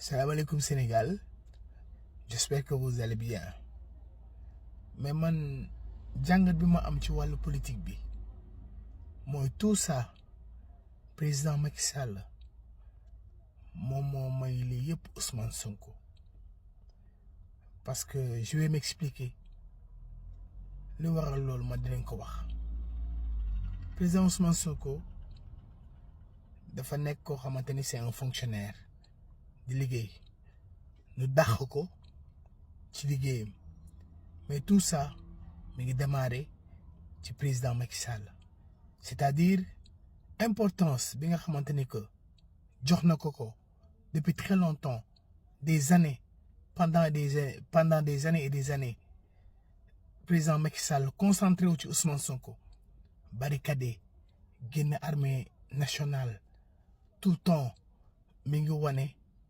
Salam alaikum Sénégal, j'espère que vous allez bien. Mais man jàngat bi ma am ci wàllu politique bi mooy tout ça président Macky Sall moom moo may lii yëpp Ousmane Sonko. Parce que je vais m'expliquer li waral loolu ma dinañ ko wax. Président Ousmane Sonko dafa nekk koo xamante ni c'est un fonctionnaire di liggéey ñu dàq ko ci liggéeyam mais tout ça mi ngi démarré ci président Macky Sall, c'est-à-dire importance bi nga xamante ni que jox na ko depuis très longtemps, des années, pendant des années et des années. Président Macky Sall concentré wu ci Ousmane Sonko, barricadé, génn armée nationale tout le temps mi ngi wane